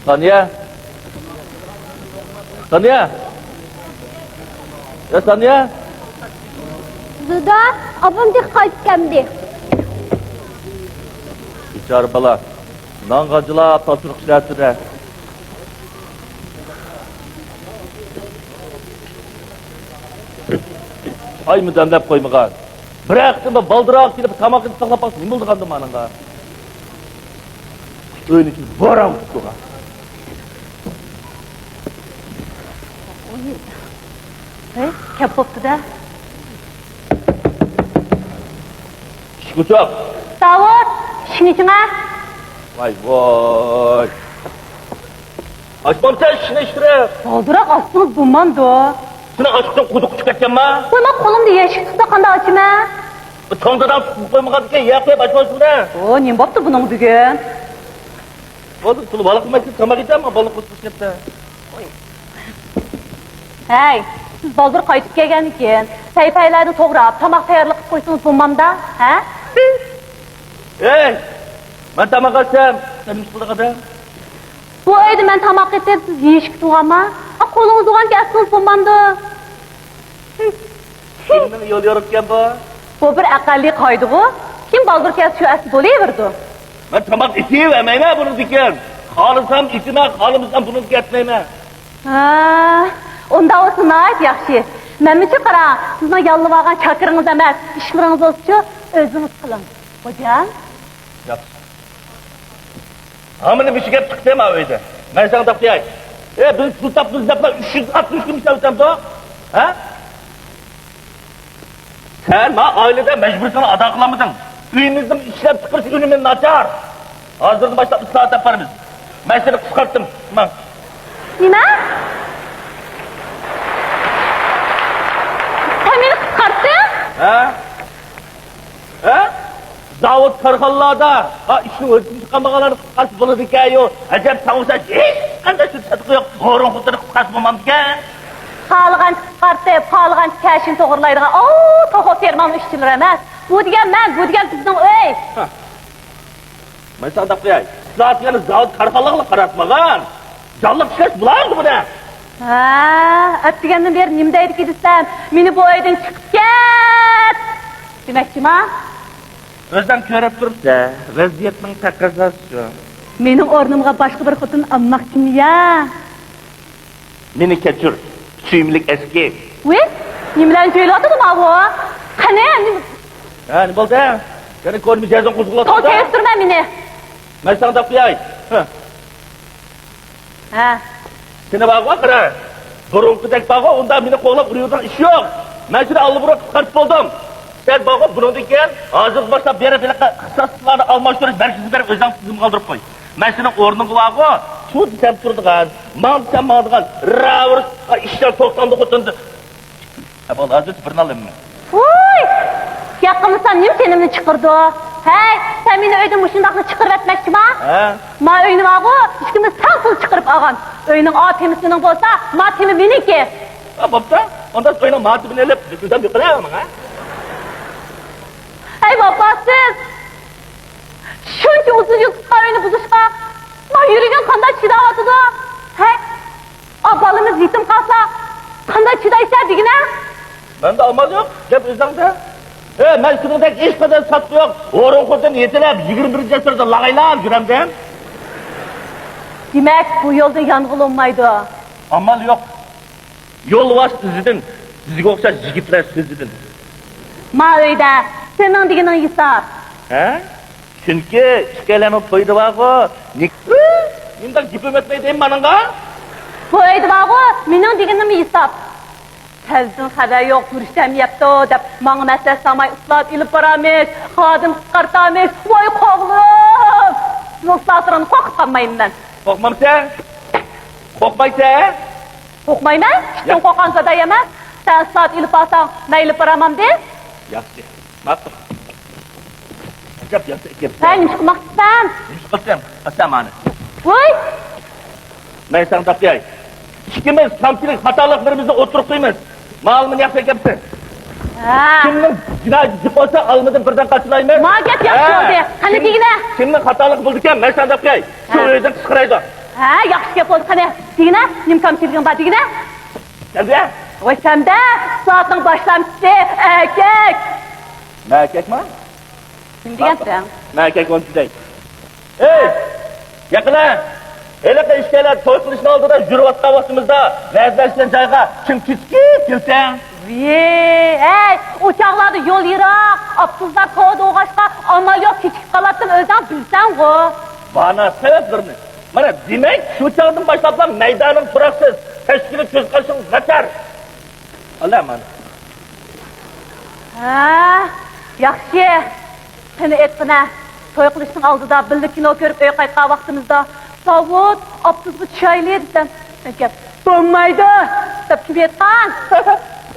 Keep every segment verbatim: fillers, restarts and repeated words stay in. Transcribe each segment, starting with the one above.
سانىيە! سانىيە! يا سانىيە! دادا، ئاپام تېخى قايتىپ كەلمىدى. بىچارە بالا، نان غاجىلاپ تاپشۇرۇق ئىشلەپتۇ-دە. چايمۇ دەملەپ قويمىغان. بىر ھەقتىن بالدۇرراق كېلىپ تاماق ئېتىپ ساقلاپ قالسا نېمە بولىدىغاندۇ مانىڭغا؟ ئۆينىڭ ئىچىدە بوران قۇپتۇغان. ھەي، كەپ بوپتۇ-دە. ئىشىك ئوچۇق. داۋۇت، ئىشىكنى ئېچىڭە. ۋاي ۋاي. ئاچمامسەن ئىشىكنى ئىشتىرىپ. بالدۇرراق ئاچسىڭىز بولمامدۇ؟ سېنىڭ ئاچقۇچۇڭ قۇدۇققا چىقىپ كەتكەنما؟ ۋاي، مانا قولۇمدا يەشىك تۇتسا قانداق ئاچىمەن؟ چوڭ داداڭ تۇتۇپ قويمىغاندىكەن، يەر قويۇپ ئاچمايسىز-دە. ۋو، نېمە بوپتۇ بۇنىڭ بۈگۈن؟ بولدى، سېنى ۋالا قىلمايسىز، تاماق يېسەم، بالىنى قوشۇپ ئىشلەپتە. ھەي، سىز بالدۇر قايتىپ كەلگەندىن كېيىن، سەي-پەيلەرنى توغراپ، تاماق تەييارلىق قىلىپ قويسىڭىز بولمامدا، ھە؟ ھەي، مەن تاماق ئەتسەم، سەن نېمە قىلىدىغان ئادەم؟ بۇ ئۆيدە مەن تاماق ئېتىپ، سىز يېيىشكە تۇرغانما؟ ئا، قولىڭىز يوغان كەلسىڭىز بولمامدۇ؟ كىمنىڭ يولى يورۇقكەن بۇ؟ بۇ بىر ئەقەللىي قائىدىغۇ. كىم بالدۇر كەلسە شۇ ئەستە بولۇۋېرىدۇ. مەن تاماق ئېتىۋەرمەيمەن بۇنىڭدىن كېيىن. خالىسام ئېتىمەن، خالىمىسام بۇنىڭدىن كېيىن ئەتمەيمەن. ھە، ئۇنداق بولسا ناھايىتى ياخشى. مەنمۇچۇ قاراڭ، سىزنىڭ ياللىۋالغان چاكىرىڭىز ئەمەس، ئىشلىرىڭىز بولسىچۇ، ئۆزىڭىز قىلىڭ. خوجام. ياخشى. ھامىنى مۇشۇ گەپ چىقتى ما ئۆيدە. مەن ساڭا دەپ قوياي. ئە، بىز پۇل تاپىمىز دەپلا ئۈچ يۈز ئاتمىش كۈن ئىشلەۋاتامدۇ؟ ھە؟ سەن ما ئائىلىدە مەجبۇرىيىتىڭنى ئادا قىلالمىدىڭ. ئۆيىمىزنىڭ ئىشلەپچىقىرىش ئۈنۈمى ناچار. ھازىردىن باشلاپ ئىسلاھات ئېلىپ بارىمىز. مەن سېنى قىسقارتتىم. ماڭ. نېمە؟ سەن مېنى قىسقارتتىڭ؟ ھە؟ ھە؟ زاۋۇت، كارخانىلاردا، ھا، ئىشنىڭ ھۆددىدىن چىقالمىغانلارنى قىسقارتسا بولىدىكەن-يۇ. ئەجەب، ساڭا ئوخشاش ھېچقانداق سۈت سېتىقى يوق ھورۇن خوتۇننى قىسقارتسا بولمامدىكەن؟ خالىغانچە قىسقارتىپ، خالىغانچە كەشىنى توغرىلايدىغان، ئاۋۇ، توخۇ فېرمىنىڭ ئىشچىلىرى ئەمەس. بۇ دېگەن مەن، بۇ دېگەن بىزنىڭ ئۆي. ھە. مەن ساڭا دەپ قوياي، ئىسلاھات دېگەننى زاۋۇت، كارخانىلارغىلا قاراتمىغان. جانلىق ئىشلەش بۇلار بۇنى. ھە، ئەتىگەندىن بېرى نېمە دەيدىكى دېسەم، مېنى بۇ ئۆيدىن چىقىپ كەت دېمەكچىما؟ ئۆزۈڭ كۆرۈپ تۇرۇپسەن، ۋەزىيەتنىڭ تەقەززاسى شۇ. مېنىڭ ئورنۇمغا باشقا بىر خوتۇن ئالماقچىمۇ يا؟ مېنى كەچۈر، سۆيۈملۈك ئەسكى. ۋىي، نېمىلەرنى جۆيلۈۋاتىدۇ ماۋۇ؟ قېنى، نېمە؟ ھە، نېمە بولدى؟ يەنە كونا مىجەزىڭ قوزغىلىۋاتىدۇ. تولا تېرىپ تۇرمەن مېنى. مەن ساڭا دەپ قوياي. ھە. ھە. سېنى بارغۇ، قارا. بۇرۇنقىدەك بارغۇ، ئۇنداق مېنى قوغلاپ ئۇرۇۋېرىدىغان ئىش يوق. مەن سېنى ئاللىبۇرۇن قۇتقارتىپ بولدۇم. سەن بارغۇ، بۇنىڭدىن كېيىن ھازىردىن باشلاپ بىر ھېلىقى ئىختىساسلىقلارنى ئالماشتۇرۇش مەركىزىگە بېرىپ ئۆزۈڭ تىزىمغا ئالدۇرۇپ قوي. مەن سېنىڭ ئورنۇڭغا بارغۇ، تۇر دېسەم تۇرىدىغان، ماڭ دېسەم ماڭىدىغان، راۋۇرۇس ئىشلار توختامدۇ خوتۇندى. ھە، بولدى، ھازىر بىرنى ئالىمەن. ۋوي! ياقمىسام نېمە تېنىمنى چىقىرىدۇ؟ ھەي، سەن مېنى ئۆيدىن مۇشۇنداقلا چىقىرىۋەتمەكچىما؟ ھە؟ ما ئۆينى بارغۇ، ئىككىمىز تەڭ پۇل چىقىرىپ ئالغان. ئۆينىڭ ئا تېمى سېنىڭ بولسا، ما تېمى مېنىڭكى. ھە، بوپتۇ. ئۇندا ئۆينىڭ ما تېمىنى ئېلىپ، بىزدىن يۇقىرى ئالىمەن، ھە؟ ھەي، ۋاپاسىز! شۇنچە ئۇزۇن يۈز تۇتقان ئۆينى بۇزۇشقا، ما يۈرىكىڭ قانداق چىداۋاتىدۇ؟ ھەي، ئا، بالىمىز يېتىم قالسا، قانداق چىدايسەن دېگىنە؟ مەندە ئامال يوق، گەپ ئۆزۈڭدە. ھە، مەن سېنىڭدەك ھېچقانداق ساتقۇ يوق ھورۇن خوتۇن يېتىلەپ، يىگىرمە بىرىنچى ئەسىردە لاغايلاپ يۈرەمدىم. دېمەك، بۇ يولدا يانغىلى بولمايدۇ. ئامال يوق. يولۋاس ئىزىدىن، سىزگە ئوخشاش يىگىتلەر سۆزىدىن. ما ئۆيدە سېنىڭ دېگىنىڭ ھېساب. ھە؟ چۈنكى ئىككىيلەننىڭ تويىدا بارغۇ، نىك-، نېمىدەك گېپىم ئۆتمەي دەيمەن مانىڭغا؟ بۇ ئۆيدە بارغۇ، مېنىڭ دېگىنىم ھېساب. سەۋزىدىن خەۋەر يوق، گۈرۈچ دەم يەپتۇ دەپ، ماڭا مەسلىھەت سالماي ئىسلاھات ئېلىپ بارامىش، خادىم قىسقارتامىش، ۋاي قوغلۇم! سىزنىڭ ئىسلاھاتلىرىڭدىن قورقۇپ قالمايمەن مەن. قورقمامسەن؟ قورقمايسەن؟ قورقمايمەن، ئىتتىن قورققان گاداي ئەمەس. سەن ئىسلاھات ئېلىپ بارساڭ، مەن ئېلىپ بارامامدى. ياخشى. ماقۇل. ئەجەب ياخشى ئىكەن. ھەي، نېمە قىلماقچىسەن؟ نېمە قىلسام؟ قىلسام مانا. ۋوي! مەن ساڭا دەپ قوياي. ئىككىمىز كەمچىلىك خاتالىقلىرىمىزنى ئوتتۇرىغا قويىمىز. ماۋۇنى ياخشى ئەكەپسەن. ھە. كىمنىڭ جىنايىتى جىق بولسا، ئالمىدىن بىردىن قاچىلايمىز. ما گەپ ياخشى ھە. بولدى. قېنى كىم-، دېگىنە. كىمنىڭ خاتالىقى بولىدىكەن، مەن ساڭا دەپ قوياي. شۇ ھە. ئۆيدىن قىسقىرايدۇ. ھە، ياخشى گەپ بولدى، قېنى، دېگىنە، نېمە كامچىلىقىڭ بار، دېگىنە. سەندە؟ ۋاي، سەندە، ئىسلاھاتنىڭ باشلامچىسى، ئەركەك. مەن ئەركەكمۇ؟ نېمە دېگەنسەن؟ مەن ئەركەك بولۇپ كېتەي. ھەي، يېقىن ھە! ھېلىقى ئىككىيلەن توي قىلىشنىڭ ئالدىدا يۈرۈۋاتقان ۋاقتىمىزدا، ۋەدىلەشكەن جايغا كىم كېچىكىپ كەلسەڭ؟ ۋىي، ھەي، ئۇ چاغلاردا يول يىراق، ئاپتوبۇسلار تولا بولغاچقا، ئامال يوق كېچىكىپ قالاتتىم، ئۆزۈڭ بىلسەڭغۇ. مانا سەۋەبلىرىنى. مانا دېمەك، شۇ چاغدىن باشلاپلا مەيدانىڭ تۇراقسىز، تەشكىلىي كۆز قارىشىڭ ناچار. ئالە مانا. ھە، ياخشى. قېنى ئېيتقىنە، توي قىلىشنىڭ ئالدىدا بىللە كىنو كۆرۈپ ئۆيگە قايتقان ۋاقتىمىزدا، ساۋۇت، ئاپتوبۇسقا چۈشەيلى دېسەم، سەن كەپ، بولمايدۇ دەپ كىم ئېيتقان؟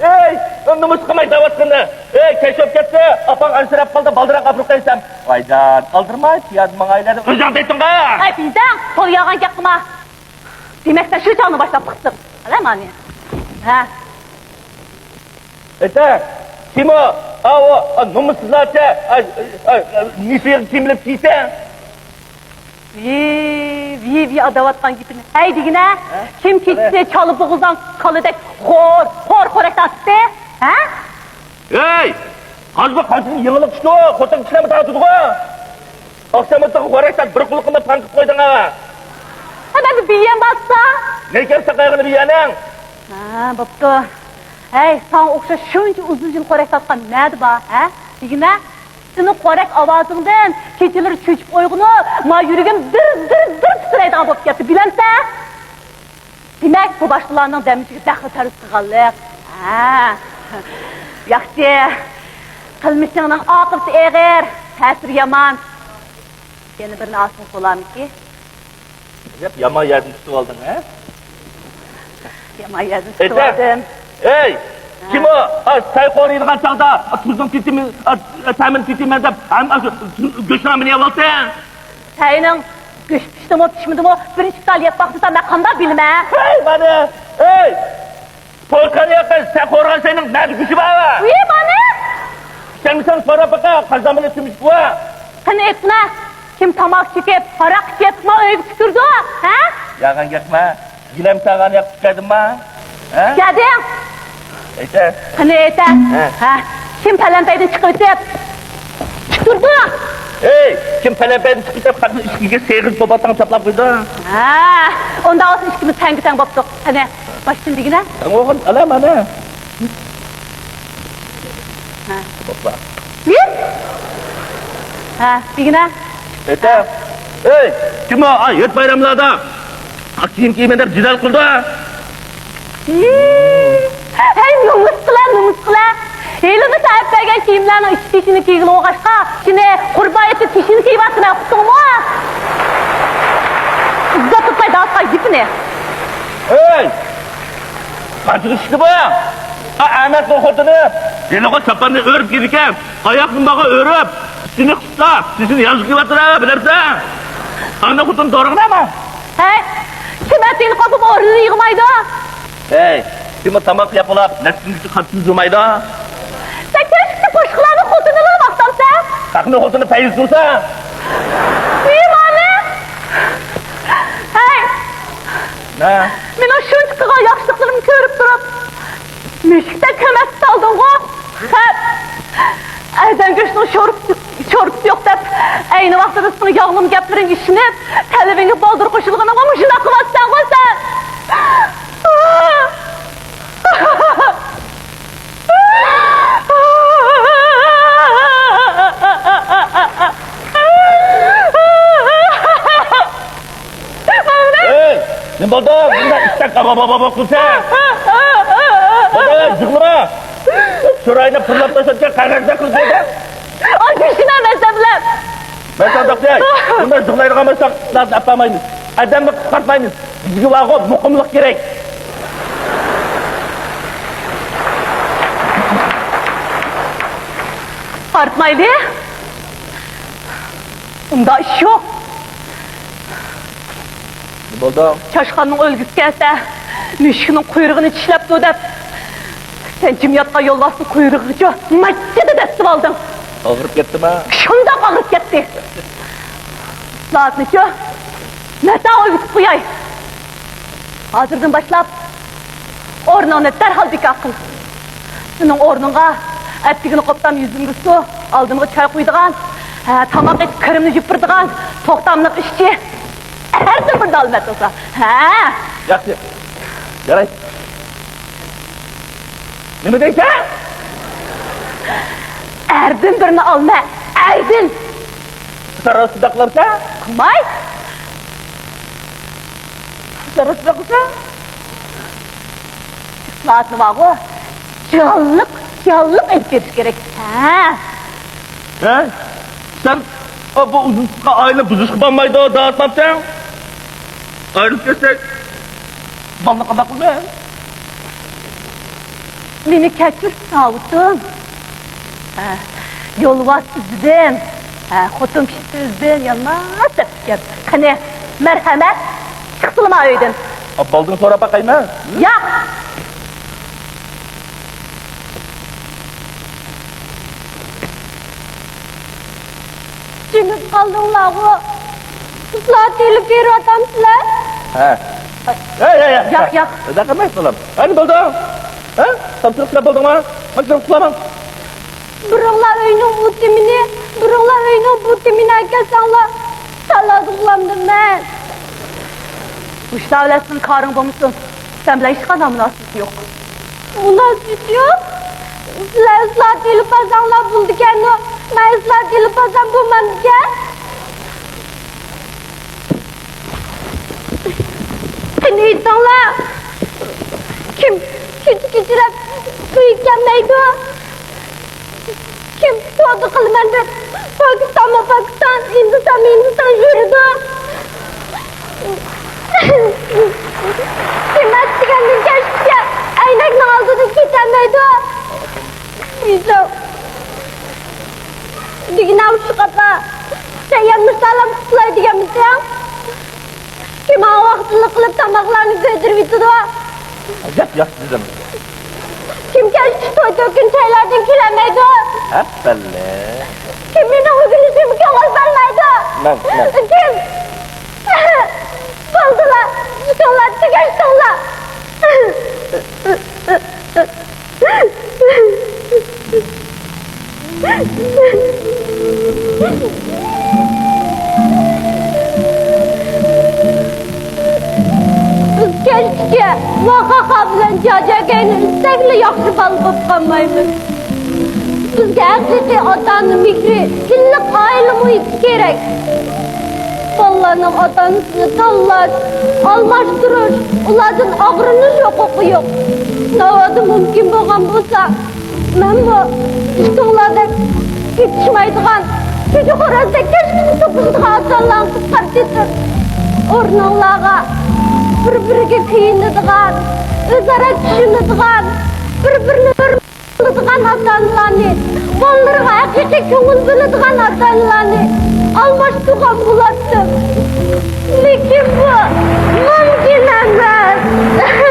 ئەي، نومۇس قىلماي دەۋاتقىنى. ئەي، كەچ بولۇپ كەتتى، ئاپاڭ ئەنسىرەپ قالدى، بالدۇراق ئاپىرىپ قويسام. ۋايجان، ئالدىرىماي، پىيادە ماڭايلى دەپ ئۆزۈڭ دەيتتىڭغۇ. ئەي، بىزدەڭ، تولا يالغان گەپ قىلما. دېمەك، سەن شۇ چاغنى باشلاپ چىقتىڭ. ئەلە مانى. ھە. ئېتە، كىم ئۇ؟ ئاۋۇ، ئا، نومۇسسىزلارچە، ئا، ئا، ئا، نېسىگە كىيىم ئېلىپ كىيسەڭ؟ ۋىي، ۋىي، ۋىي، ئاداۋاتقان گېپىنى. ھەي، دېگىنە، ھە؟ كىم كېچىسى چالا بوغۇزدان كالىدەك خور، خور، خورەك تارتتى؟ ھە؟ ھەي! ھازىر قانچىلىك يېڭىلىق چۈشتى، خوتۇن كىشىلەرمۇ تارتىدىغۇ. ئاخشام ئوتتۇرىغا خورەك تارتىپ، بىر قۇلىقىمدا پاڭ قىلىپ قويدۇڭ ھە. ھە، مەندە بىيەم بارسا؟ نېكەن ساقايغىنى بىيەنىڭ؟ ھە، بوپتۇ. ھەي، ساڭا ئوخشاش شۇنچە ئۇزۇن يىل خورەك تارتقان نەدە بار، ھە؟ دېگىنە، سېنىڭ خورەك ئاۋازىڭدىن كېچىلىرى چۆچۈپ ئويغىنىپ، ما يۈرىكىم دىر، دىر، دىر تىترەيدىغان بولۇپ كەتتى، بىلەمسەن؟ دېمەك، بۇ باشقىلارنىڭ دەم ئىچىگە دەخلى تەرۇز قىلغانلىق. ھە. ياخشى. قىلمىشىڭنىڭ ئاقىۋىتى ئېغىر، تەسىرى يامان. يەنە بىرنى ئالسىڭ بولارمىكى؟ دەپ يامان يەردىن تۇتۇپ ئالدىڭ، ھە؟ يامان يەردىن تۇتۇپ ئالدىم. ئەي، كىم ئۇ؟ ئا، سەي قورۇيدىغان چاغدا، ئا، تۇزنىڭ تېتىمى-، ئا، تەمىنى تېتىيمەن دەپ، ھەم، ئا، گۆشنامىنى يەۋالسەن. سەينىڭ گۆشى پىشتىمۇ، پىشمىدىمۇ، بىر ئىككى تال يەپ باقمىسام، مەن قانداق بىلىمەن؟ ھەي، مانا، ھەي! توي قىلىۋاتقان سەي قورۇغان سەينىڭ نەدە گۆشى بار؟ ۋىي، مانا! ئىشەنمىسەڭ سوراپ باقە، قازان بىلەن سۈمۈك بۇ. قېنى ئېيتقىنە، كىم تاماق چېكىپ، ھاراق ئىچىپ، ما ئۆيگە تۈكۈرىدۇ، ھە؟ يالغان گەپمە. گىلەم ساغان ياق تۈكەدىما؟ ھە؟ تۈكەدىڭ. ئېيتە. قېنى ئېيتە. ھە. ھە. كىم پەلەمپەيدىن چىقىۋېتىپ تۇتۇردۇ؟ ئەي، كىم پەلەمپەيدىن چىقىپ خەقنىڭ ئىشىكىگە سېغىز بوباتاڭ چاپلاپ قويدۇ؟ ھە، ئۇنداق بولسا ئىككىمىز تەڭگە تەڭ بوپتۇق. قېنى، باشتىن دېگىنە. ئوغۇل، ئالا مانا. ھە. بوپلا. ھە، دېگىنە. ئېتە. ئەي، كىم ئۇ؟ ئاي، ھېيت بايراملاردا ئاق كىيىم كىيىمەن دەپ جېدەل قىلىدۇ. ھەي، نومۇس قىلە، نومۇس قىلە. ھېلىمۇ سەن ئەپ بەرگەن كىيىملەرنىڭ ئىچ تېشىنى كىيگىلى بولغاچقا، سېنى قۇربان ئېتىپ تېشىنى كىيىۋاتىمەن، ئۇقتۇڭمۇ؟ ئىززەت تۇتماي دەۋاتقان گېپىنى. ھەي! قانچىلىك ئىشتى بۇ؟ ئا، ئەمەسنىڭ خوتۇنى ھېلىقى چاپاننى ئۆرۈپ كىيىدىكەن، ئاياغ نېمىغا ئۆرۈپ، ئىچىنى قىسسا، چېچىنى يازغا كىيىۋاتىدۇ، بىلەمسەن؟ ئانداق خوتۇن دورىغىنەما؟ ھەي، كىم ئەتىگىنى قاپىپ ئورنىنى يىغمايدۇ؟ ھەي، كىممۇ تاماق يەپ بولاپ، نەچچە كۈنگىچە قاتتىق يۇمايدۇ؟ سەن كەچكىچە باشقىلارنىڭ خوتۇنىنىلا ماختامسەن؟ خەقنىڭ خوتۇنى پەيزى تۇرسا؟ نېمانى؟ ھەي! نە؟ مېنىڭ شۇنچە قىلغان ياخشىلىقلىرىمنى كۆرۈپ تۇرۇپ، مۈشۈكتەك كۆمەككە سالدىڭغۇ؟ خەپ! ئەردەم گۆشىنىڭ شورپىسى، شورپىسى يوق دەپ، ئەينى ۋاقىتتا سېنىڭ ياغلىما گەپلىرىڭگە ئىشىنىپ، تەلىپىڭگە بالدۇر قوشۇلغىنىڭغا مۇشۇنداق قىلىۋاتىسەنغۇ سەن! ئەي، نېمە بولدى؟ مۇنداق ئىشتەك بابا بابا قىلسا. بابا، يىغلىما. چىرايىنى پۇرلاپ تاشلىدىكەن، قەغەزدە قىلسا. ئاي، بېشىنى ئەمەسلەر بىلەن. مەن سانداق دەي. بۇنداق يىغلايدىغان بولساق، نازنى ئەپەرمەيمىز. ئادەمنى قىسقارتمايمىز. بىزگە بارغۇ مۇقىملىق كېرەك. قىسقارتمايلى. ئۇنداق ئىش يوق. نېمە بولدى؟ چاشقاننىڭ ئۆلگۈسى كەلسە، مۈشۈكنىڭ قۇيرۇقىنى چىشلەپتۇ دەپ، سەن جىم ياتقان يولۋاسنىڭ قۇيرۇقىغىچۇ ماچچىدا دەسسىۋالدىڭ. ئاغرىپ كەتتىما؟ شۇنداق ئاغرىپ كەتتى. ئىسلاھاتنىچۇ؟ مەن ساڭا ئۆگىتىپ قوياي. ھازىردىن باشلاپ ئورنۇڭنى دەرھال بىكار قىل. سېنىڭ ئورنۇڭغا ئەتىگىنى قوپتام يۈزۈمگە سۇ، ئالدىمغا چاي قۇيىدىغان، ھە، تاماق ئېتىپ كىرىمنى يۇپۇرىدىغان توختاملىق ئىشچى، ئەردىن بىر دالمەت بولسا. ھە. ياخشى. يارايدۇ. نېمە دەيسەن؟ ئەردىن بىرنى ئالما، ئەردىن. سەن راستىداقلارسەن؟ قىلماي. سەن راستىداقلارسەن؟ ئىسلاھاتنى بارغۇ، جانلىق، جانلىق ئېلىپ بېرىش كېرەك. ھە. ھە؟ سەن، ئا، بۇ ئۇزۇن تۇتقان ئائىلىنى بۇزۇشقا بولمايدۇ دەۋاتمامسەن؟ ئايرىلىپ كەتسەك، بالىنى قانداق قىلىمەن؟ مېنى كەچۈر، ساۋۇتۇم. ھە، يولۋاس ئىزىدىن، ھە، خوتۇن كىشىسى ئىزىدىن يالماس دەپتىكەن. قېنى، مەرھەمەت، چىقسىلىما ئۆيدىن. ئا، بالدىن سوراپ باقايمەن. ياق. جىمىپ قالدىڭلارغۇ؟ ئىسلاھات ئېلىپ بېرىۋاتامسىلەر؟ ھە. ھەي، ھەي، ھەي. ياق، ياق. ئۇنداق قىلمايسىز، بالام. قېنى بولدى؟ ھە؟ تاپشۇرۇق ئىشلەپ بولدۇڭما؟ مانا، تاپشۇرۇق ئىشلەپ. بىرىڭلار ئۆينىڭ ئۇ تېمىنى، بىرىڭلار ئۆينىڭ بۇ تېمىنى ئەكەلسەڭلار، تالادىغۇلامدىم مەن. مۇشۇلار بىلەن سېنىڭ كارىڭ بولمىسۇن. سەن بىلەن ھېچقانداق مۇناسىۋىتى يوق. مۇناسىۋىتى يوق؟ سىلەر ئىسلاھات ئېلىپ بارساڭلار بولىدىكەنۇ، مەن ئىسلاھات ئېلىپ بارسام بولمامدىكەن؟ قېنى ئېيتىڭلار، كىم كېچە كېچىلەپ ئۆيگە كەلمەيدۇ؟ كىم سودا قىلىمەن دەپ پاكىستانمۇ پاكىستان، ھىندىستانمۇ ھىندىستان يۈرىدۇ؟ كىم ئەتىگەندىن كەچكىچە ئەينەكنىڭ ئالدىدىن كېتەلمەيدۇ؟ ئىزو، دېگىنە ئۇششۇق ئاپا، سەن يەنە سالام قۇتلاي دېگەنمىسەن؟ كىم ھاڭا ۋاقتىلىق قىلىپ تاماقلارنى كۆيدۈرۈۋېتىدۇ؟ ياق، ياق، دېدىم. كىم كەچكىچە توي تۆككىن چايلاردىن كېلەلمەيدۇ؟ ھەپپەللە. كىم مېنىڭ ئۆگىنىشىمگە كۆڭۈل بۆلمەيدۇ؟ مەن، مەن. كىم؟ بولدىلا، چىقىڭلار، تۈگەشتىڭلار. بىز كەچكىچە ۋاخاخا بىلەن جاجاكەينى ئىزدەكلا ياخشى بالا بولۇپ قالمايمىز. بىزگە ھەقىقىي ئاتا-ئانا مېھرى، ئىللىق ئائىلە مۇھىتى كېرەك. بالىلارنىڭ ئاتا-ئانىسىنى تاللاش، ئالماشتۇرۇش، ئۇلاردىن ئاغرىنىش ھوقۇقى يوق. ناۋادا مۇمكىن بولغان بولسا، مەنمۇ ئىككىڭلاردەك ئېتىشمايدىغان، چۈجە خورازدەك كەچكىچە توقۇشىدىغان ئاتا-ئانىلارنى قۇتقارىپ كېتىپ، ئورنۇڭلارغا بىر-بىرىگە كۆيۈنىدىغان، ئۆزئارا چۈشىنىدىغان، بىر-بىرىنى ھۆرمەت قىلىدىغان ئاتا-ئانىلارنى، بالىلىرىغا ھەقىقىي كۆڭۈل بۆلىدىغان ئاتا-ئانىلارنى ئالماشتۇرغان بولاتتىم. لېكىن بۇ مۇمكىن ئەمەس.